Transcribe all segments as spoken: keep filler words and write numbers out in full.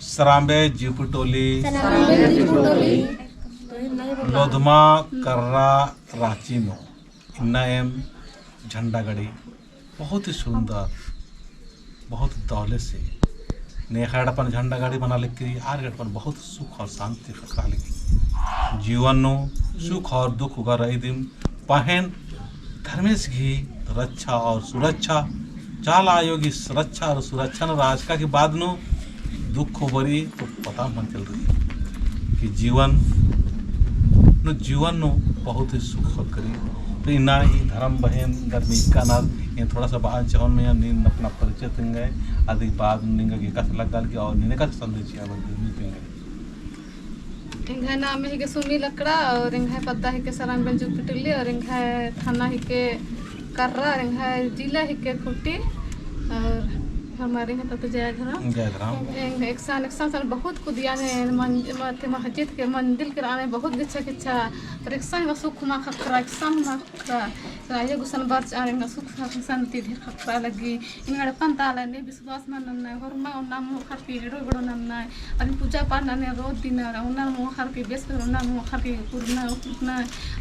सराम्बे जीवपी टोली, सराम्बे जीवपी टोली। लोधमा कर्रा राँची नू इन्ना एम झंडा गड़ी बहुत ही सुंदर, बहुत दौले से नेखा एड़पन झंडा गड़ी मना लगी, आर एड़पन बहुत सुख और शांति ख़क्खरा लगी। जीवन नू सुख और दुख उगा रई दिम पहें धर्मेस गही रक्षा और सुरक्षा, चाला आयो गही रक्षा और सुरक्षा नू रहचका के बाद नू दुख बरई तो पता मल चलरई कि जीवन नू, जीवन नू बहुत ही सुख करी। तो इन्ना ई धर्म बहन दर मीका ना, ये थोड़ा सा बआन चाहोन में नीन अपना परिचय तेंगय, अदी बाद निंगा गे एकासे लग्गा लगी और नीन एकासे संदेश चिआ लगी, नीन तेंगय। एंग्है नामे हिके सुमी लकड़ा और एंग्है पद्दा हिके सराम्बे जीवपी टोली और एंग्है थाना हिके कर्रा और एंग्है जिला हिके खूंटी और हमारे एंग्है तो जय धरम। जय धरम। एंग-, एकसन, एकसन सन बहुत कुदिया ने मन-, मते मस्जिद के मंदिर के आने बहुत गिच्छा गिच्छा, पर एकसन एंगा सुख मा ख़क्खरा, एकसन मा ख़क्खरा। तो आयो गुसन बरचा एंगा सुख शांति ढेर ख़क्खरा लगी। एंगा एड़पन ता आलर ने विश्वास मल नन्ना, होरमा ओन्ना मोख़र की एड़ो बेड़ो नन्ना, अदिन पूजा पाठ नन्ना रोज दिन, ओन्ना मोख़र की बेस कर ओन्ना मोख़र की कुड़ना उठना,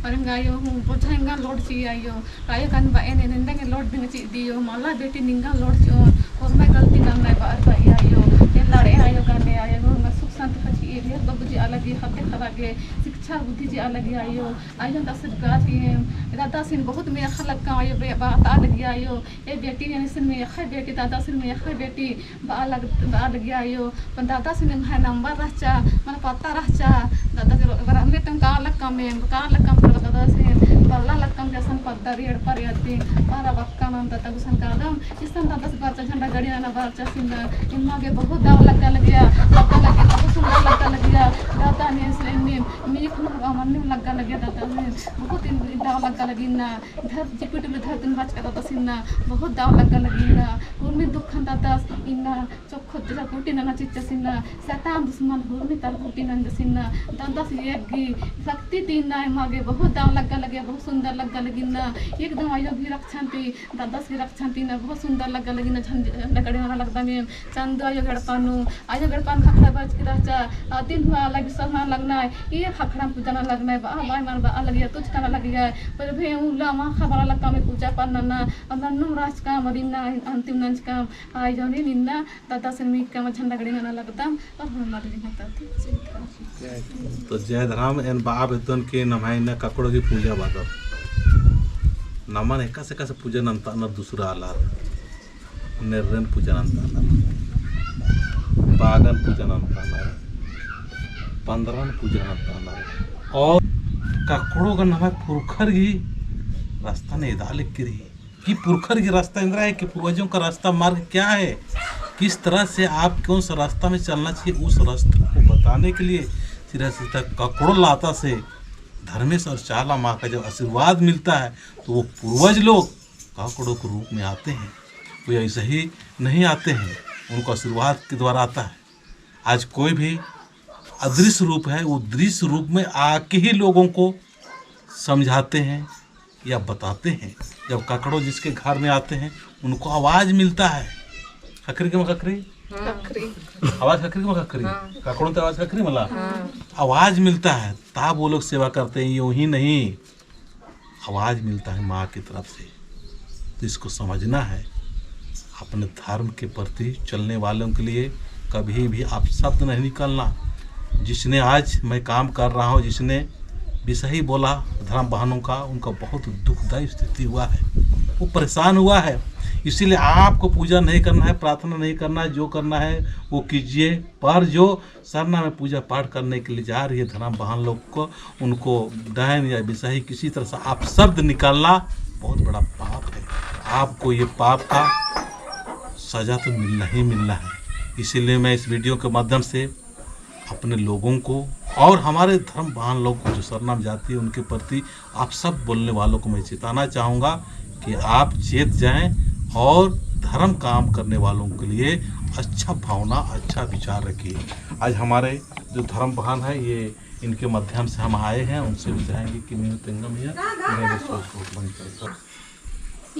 और एंगा आयो हूँ बोझा एंगा लोड चिई आयो, आयो गने बअन एन एन्देंगे लोड दिम चिई दियो, मला बेटी निंगा लोड चिओन, होरमा गलती नन्ना बार बार आयो, एन लड़े आयो गने आयो हूँ, एंगा सुख शांति ख़क्खरा चिई, ढेर बग्गे चिआ लगी, ख़द्दे ख़र्रा गे, शिक्षा बुद्धि चिआ लगी आयो, आयो ता आशीर्वाद चिई, दादासिन बहुत मेख़ा लक्कम आयो, बे-, बअता लगी आयो, ए बेटी, एन इसन मेख़ा बेटी, दादासिन मेख़ा बेटी, बआ लग-, बआ लगी आयो, पन दादासिन एंग्है नंबर रहचा, मने पता रहचा, दादासिन रो-, बरा में तुम का लक्कम में, का लक्कम पर दादासिन, बल्ला लक्कम जैसन पद्दा री एड़पा री अद्दी, बारा बक्का नाम दादा गुसन कादम, इसन दादास बरचा झंडा गड़ी नना बरचा सिन्ना, इन्ना गे बहुत दव लग्गा लगिया, लग्गा लगिया, बहुत सुंदर लग्गा लगिया, दादा ने इसन इन्नी, मीख नू मन्नी लग्गा लगिया दादा ने, बहुत इन-, दव लग्गा लगी इन्ना, धर-, जीवपी टोली धरती नू रहचका दादासिन इन्ना बहुत दव लग्गा लगी इन्ना। हुरमी दुखन दादास इन्ना चोखो जला कूटी नना चिच्चस इन्ना। सैतान दुश्मन हुरमी तरा कूटी नंजस इन्ना। दादास एका गही शक्ति ती इन्ना एमा गे बहुत दव लग्गा लगी, बहुत सुंदर लग्गा लगी इन्ना। एकदम आयो गही रक्षण ती, दादास गही रक्षण ती इन्ना बहुत सुंदर लग्गा लगी इन्ना। झंडा गड़ी नना लगदम एम। चंदो आयो गे एड़पा नू, आयो गे एड़पा नू ख़क्खरा बरचकी रहचा, अदिन हूँ आलर विश्वास नना लगनर, ई ख़क्खरा पूजा नना लगनर, बआ बाई मल बआ लगिया, तुछ नना लगिया, पर भी उल्ला माख़ा बआ लक्कम पूजा पाठ नना, और नन्नुम रहचकम, और इन्ना अंतिम नंजकम, आयो नीन इन्ना दादासिन मीख़कम झंडा गड़ी नना लगदम, और हम मर लिहा ता। तो जय धरम, एन बआ बेद्दन कि नम्है इन्ना ककड़ो गही पूजा बअदत। नमन एकासे एकासे पूजा नन्तानर दूसरा आलर। नेर्रेन पूजा नन्तानर, बागन पूजा नन्तानर, पंद्रहन पूजा नन्तानर। और ककड़ो गने नम्है पुरखर गही रस्ता ने एदा लगी रई। कि पुरखर गही रस्ता एन्दरा है, कि पूर्वजों का रास्ता मार्ग क्या है, किस तरह से आप कौन सा रास्ता में चलना चाहिए, उस रास्ते को बताने के लिए सिरा सिता ककड़ो लाता से धर्मेस और चाला माँ का जब आशीर्वाद मिलता है, तो वो पूर्वज लोग ककड़ों के रूप में आते हैं। कोई ऐसे ही नहीं आते हैं, उनको आशीर्वाद के द्वारा आता है। आज कोई भी अदृश्य रूप है, वो दृश्य रूप में आके ही लोगों को समझाते हैं या बताते हैं। जब ककड़ो जिसके घर में आते हैं, उनको आवाज मिलता है। ख़क्खरी के मल ख़क्खरी? हाँ। ख़क्खरी। आवाज ख़क्खरी के मल ख़क्खरी? हाँ। ककड़ों ते आवाज ख़क्खरी मला? हाँ। आवाज मिलता है, तब वो लोग सेवा करते हैं, यूं ही नहीं। आवाज मिलता है माँ की तरफ से। तो इसको समझना है। अपने धर्म के प्रति चलने वालों के लिए कभी भी अपशब्द नहीं निकालना। जिसने आज मैं काम कर रहा हूँ, जिसने विषही बोला धर्म बहनों का, उनका बहुत दुखदायी स्थिति हुआ है, वो परेशान हुआ है। इसीलिए आपको पूजा नहीं करना है, प्रार्थना नहीं करना है, जो करना है वो कीजिए, पर जो सरना में पूजा पाठ करने के लिए जा रही है धर्म बहन लोग को, उनको डायन या विषही किसी तरह से अपशब्द निकालना बहुत बड़ा पाप है। आपको ये पाप का सजा तो मिलना ही मिलना है। इसीलिए मैं इस video के माध्यम से अपने लोगों को और हमारे धर्म बहन लोग को जो सरना में जाती है, उनके प्रति अपशब्द बोलने वालों को मैं चेताना चाहूँगा कि आप चेत जाएं और धर्म काम करने वालों के लिए अच्छा भावना, अच्छा विचार रखिए। आज हमारे जो धर्म बहन है, ये इनके माध्यम से हम आए हैं, उनसे भी चाहेंगे कि मैं तेंगम या मेरे सोच को बंद कर दो।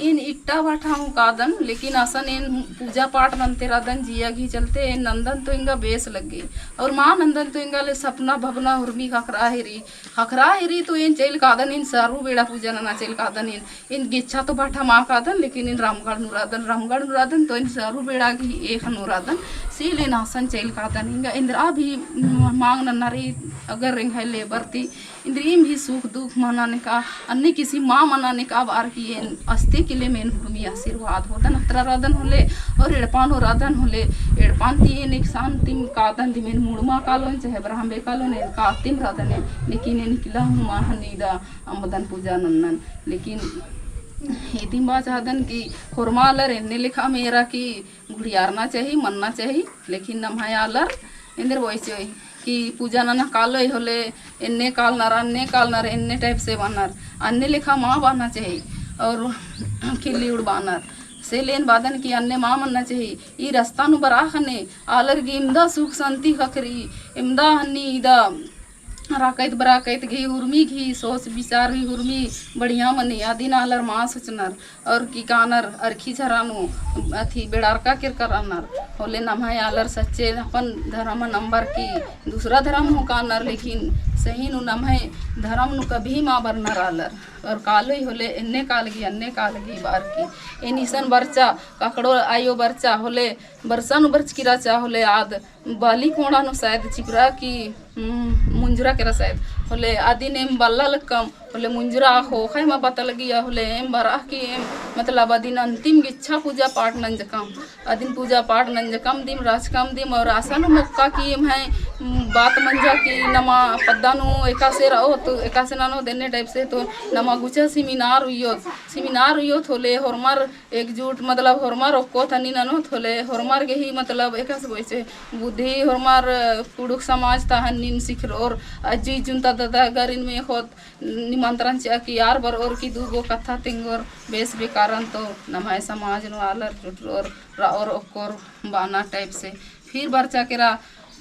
एन इट्टा भाठा हूँ कादन, लेकिन असन एन पूजा पाठ नन्ते रअदन जिया गही चलते एन नन्दन तो एंगा बेस लग्गी। और मा नन्दन तो एंगा ले सपना भवना हुरमी ख़क्खरा हेरी, ख़क्खरा हेरी तो एन चइल कादन, एन सारू बेड़ा पूजा नना चइल कादन। एन, एन गेच्छा तो भाठा मा कादन, लेकिन एन रामगढ़ नू रअदन, रामगढ़ नू रअदन तो एन सारू बेड़ा गही एख़ नू रअदन। से ले एन असन चइल कादन। एंगा एन्दरा भी मांग नन्ना रई, अगर एंग्है लेबर ती इन्द्रिम भी सुख दुख मना नेका, अन्ने किसिम मा मना नेका बअर की एन अस्ते किले एन हुरमी आशीर्वाद होदन अत्रा रअदन होले, और एड़पा नू रअदन होले, एड़पा ती एन एकसन तिम कादन दिम एन मुड़मा कालोन, चाहे बराम्बे कालोन, एन कातिम रअदन एन, लेकिन एन इकला हूँ मा हन्नी इदा अम्बदन पूजा नन्नन। लेकिन इदिम बआ चाहदन कि होरमा आलर एन्ने लेखा मेरा कि घुड़ियारना चाही, मन्ना चाही, लेकिन नम्है आलर एन्देर बओय चिओय कि पूजा नना कालोय होले एन्ने कालनर, अन्ने कालनर, एन्ने type से बअनर, अन्ने लेखा मा बअना चाही। और खिल्ली उड़बानर, से ले एन बअदन कि अन्ने मा मन्ना चाही। ई रस्ता नू बरआ ख़ने आलर गे एमदा सुख शांति ख़क्खरी, एमदा हन्नी इदा राकइत बराकइत गही उर्मी गही सोच विचार गही उर्मी बढ़िया मनी, अदिन आलर मा सोचनर। और कि कानर अरखी झरा नू अथी बेड़ारका केरकर रअनर होले नम्है आलर सच्चे अपन धरमन अम्बर की दूसरा धरम हूँ कानर, लेकिन सही नू नम्है धरम नू कभी मा बरनर आलर। और कालोय होले एन्ने कालगी, अन्ने कालगी बअर की। एन इसन बरचा, काकड़ो आयो बरचा होले, बरचा नू बरचकी रहचा होले आद बाली कोड़ा नू शायद चिपरा की, हम्म, मुंजुरा केरा शायद। होले अदिन एम बल्ला लक्कम, होले मुंजुरा ख़ोख़ा एमा पता लगिया, होले एम बरआ की एम, मतलब अदिन अन्तिम गिच्छा पूजा पाठ नंजकम। अदिन पूजा पाठ नंजकम दिम, रहचकम दिम, और असन मोक्का की एम्है, हम्म, बात मंजा की नमा पद्दा नू एकासे रओत, एकासे ननोत एन्ने type से तो नमा गुचा seminar उइयोत, seminar उइयोत होले होरमर एकजुट, मतलब, होरमर ओक्कोत हन्नी ननोत होले, होरमर गही, मतलब, एकासे बओय चिओय, बुद्धि होरमर कुँड़ुख़ समाज ता हन्निन सिखरओर, अज्जु इज्जुन ता ददा गरिन मेख़ोत निमंत्रण चिआ की आर बरओर की दू गो कत्था तेंगोर, बेस बेकारन तो नम्है समाज नू आलर जुटरओर, रओर ओक्कोर बअना type से। फिर बरचा केरा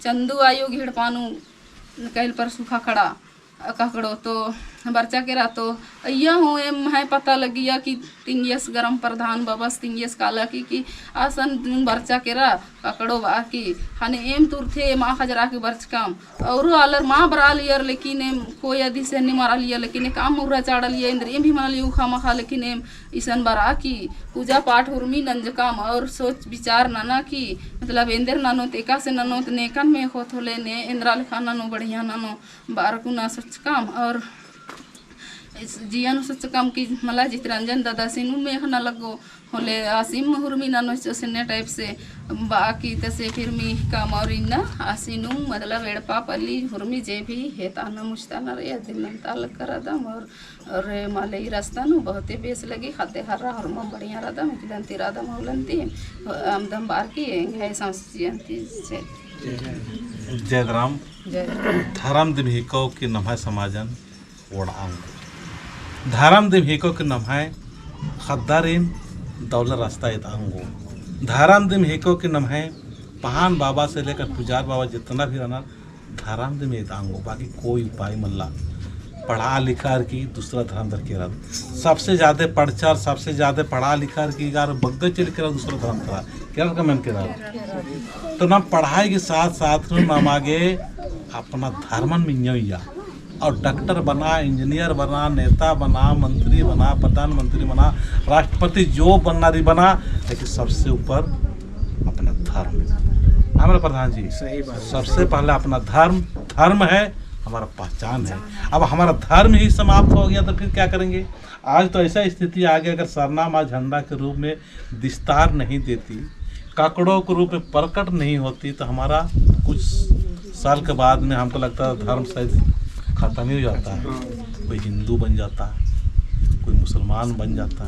चंदू आयो गही एड़पा नू कइल परसु ख़क्खड़ा काकड़ो तो बरचा केरा तो अइय्या हूँ एम्है पता लगिया कि तिंगियस ग्राम प्रधान बबस तिंगियस काला की, कि असन बरचा केरा काकड़ो बआ की, ख़ने एम तुरथे एमा खजरा की बरचकम। औरो आलर मा बरआलियर, लेकिन एम कोई अदिसे निमरआलियर, लेकिन एकअम उर्रा चाड़आलियर, एन्देर एम भी मनालियर उख़ा मख़ा, लेकिन एम इसन बरआ की पूजा पाठ उर्मी नंजकम और सोच विचार नना की, मतलब, एन्देर ननोत, एकासे ननोत, नेकन मेख़ोत होले ने एन्दरा लेखा ननो, बढ़िया ननो, बअर कुना सोचकम और इस जिया नू सोचकम कि मला चितरंजन ददासिन हूँ मेख़ना लग्गो होले आसिम उर्मी ननोस चिओस एन्ने type से बआ की तसे फिर मी कम और इन्ना आसिन हूँ मतलब एड़पा पल्ली उर्मी जे भी हेताना मुस्ताना रई अदिन नन्ता लग्गा रअदम और, और मला ई रस्ता नू बहुते बेस लगी ख़द्द ख़र्रा होरमा बढ़िया रअदम इकदम तिरादम होलन्ती अमदम बअर की एंग्है सांस्कृतिक जय। जय धरम। जय धरम। धरम दिम हिको कि नम्है समाजन ओड़आ ओंगो। धरम दिम हिको कि नम्है ख़द्दारिन दौला रस्ता एदआ ओंगो। धरम दिम हिको कि नम्है पहान बाबा से लेकर पुजार बाबा जितना भी रअनर, धरम दिम एदआ ओंगो, बाकी कोई उपाय मल्ला। पढ़ा लिखा की दूसरा धरम धरके रअदर। सबसे ज्यादा पढ़चर, सबसे ज्यादा पढ़ा लिखा की अगर बग्गे चल केरा दूसरा धरम धरआ केरा का मेन केरा। तो नाम पढ़ाई के साथ साथ नू नाम आगे अपना धर्मन मिंजो या। और डॉक्टर बना, इंजीनियर बना, नेता बना, मंत्री बना, प्रधानमंत्री बना, राष्ट्रपति जो बनना रई बना, लेकिन सबसे ऊपर अपना धर्म। हमारा प्रधान जी, सही बात। सबसे पहले अपना धर्म, धर्म है, हमारा पहचान है। अब हमारा धर्म ही समाप्त हो गया तो फिर क्या करेंगे? आज तो ऐसा स्थिति आ गया, अगर सरना माँ झंडा के रूप में विस्तार नहीं देती, काकड़ों के रूप में प्रकट नहीं होती, तो हमारा कुछ साल के बाद में हमको लगता है धर्म शायद खत्म ही हो जाता है। कोई हिंदू बन जाता, कोई मुसलमान बन जाता,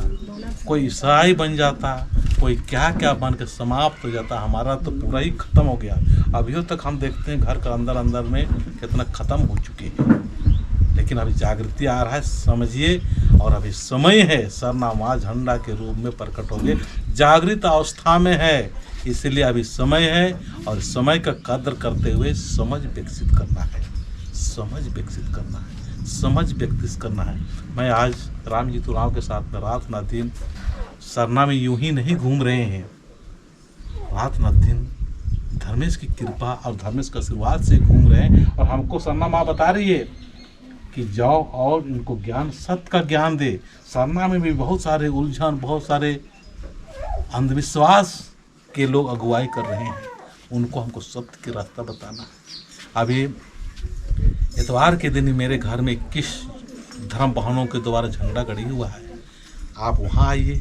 कोई ईसाई बन जाता, कोई क्या क्या बन के समाप्त हो जाता। हमारा तो पूरा ही खत्म हो गया। अभियों तक हम देखते हैं घर के अंदर अंदर में कितना खत्म हो चुके हैं। लेकिन अभी जागृति आ रहा है, समझिए। और अभी समय है, सरना माँ झंडा के रूप में प्रकट होंगे। जागृत अवस्था में है, इसलिए अभी समय है और समय का कद्र करते हुए समझ विकसित करना है, समझ विकसित करना है, समझ विकसित करना है। मैं आज रामजीत उराँव के साथ में रात ना दिन सरना में यूं ही नहीं घूम रहे हैं, रात न दिन धर्मेश की कृपा और धर्मेश के आशीर्वाद से घूम रहे हैं। और हमको सरना माँ बता रही है कि जाओ और इनको ज्ञान, सत्य का ज्ञान दे। सरना में भी बहुत सारे उलझन, बहुत सारे अंधविश्वास के लोग अगुवाई कर रहे हैं, उनको हमको सत्य के रास्ता बताना है। अभी इतवार के दिन ही मेरे घर में इक्कीस धर्म बहनों के द्वारा झंडा गड़ी हुआ है। आप वहाँ आइए,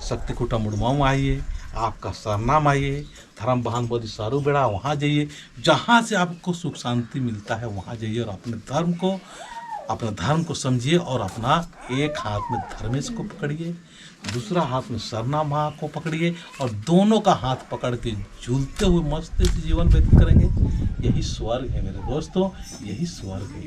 शक्ति खूंटा मुड़मा में आइए, आपका सरना में आइए, धर्म बहन बोली सारू बेड़ा, वहाँ जाइए, जहाँ से आपको सुख शांति मिलता है, वहाँ जाइए और अपने धर्म को, अपने धर्म को समझिए और अपना एक हाथ में धर्मेश को पकड़िए, दूसरा हाथ में सरना माँ को पकड़िए और दोनों का हाथ पकड़ के झूलते हुए मस्त से जीवन व्यतीत करेंगे। यही स्वर्ग है मेरे दोस्तों, यही स्वर्ग है।